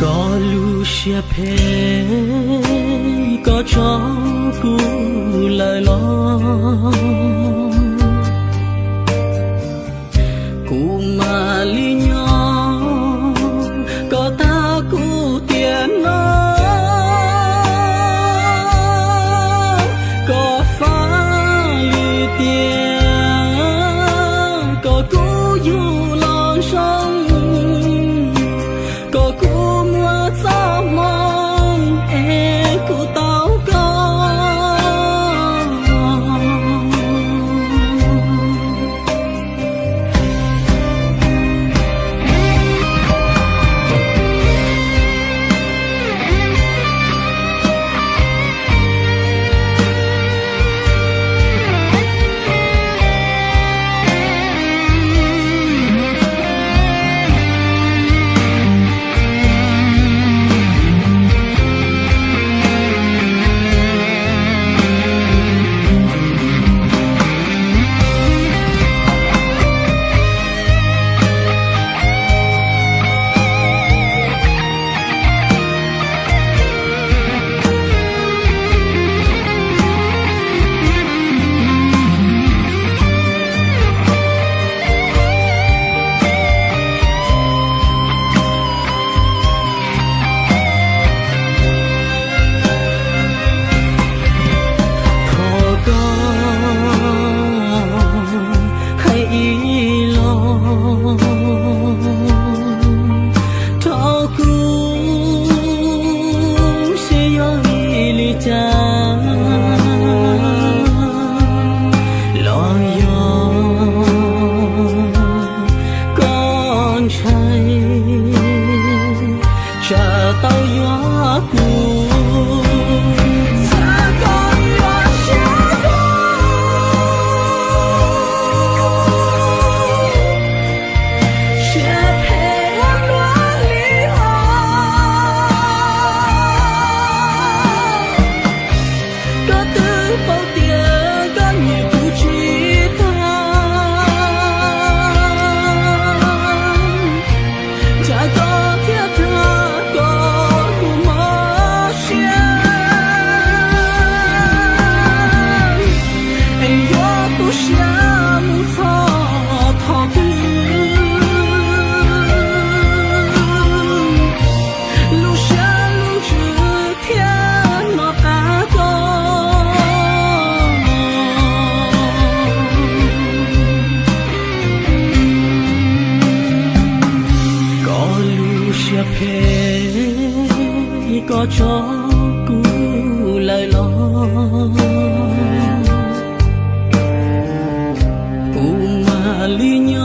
Koj lub siab phem, koj tso kuv lawm los, kuv mam li nyob. Koj tag kuv tiam no, koj faj li tias koj kuj yug los zoo, koj kuj muaj txoj hmoo es kuv tau koj. Thov koj hais ib los rau kuv seb yog vim li cas los yog koj ntshai tsam tau yuav kuv. Txawm koj yuav siab dub, siab phem ua luaj li os, koj twb paub tias koj nyiam kuv tsis tag, cas koj thiaj dag kom kuv mob siab, es yuav tu siab mus txog thaum twg, lub siab lub ntsws thiaj hnov qab koj. Koj lub siab phem, koj tso kuv lawm los, kuv mam li nyob.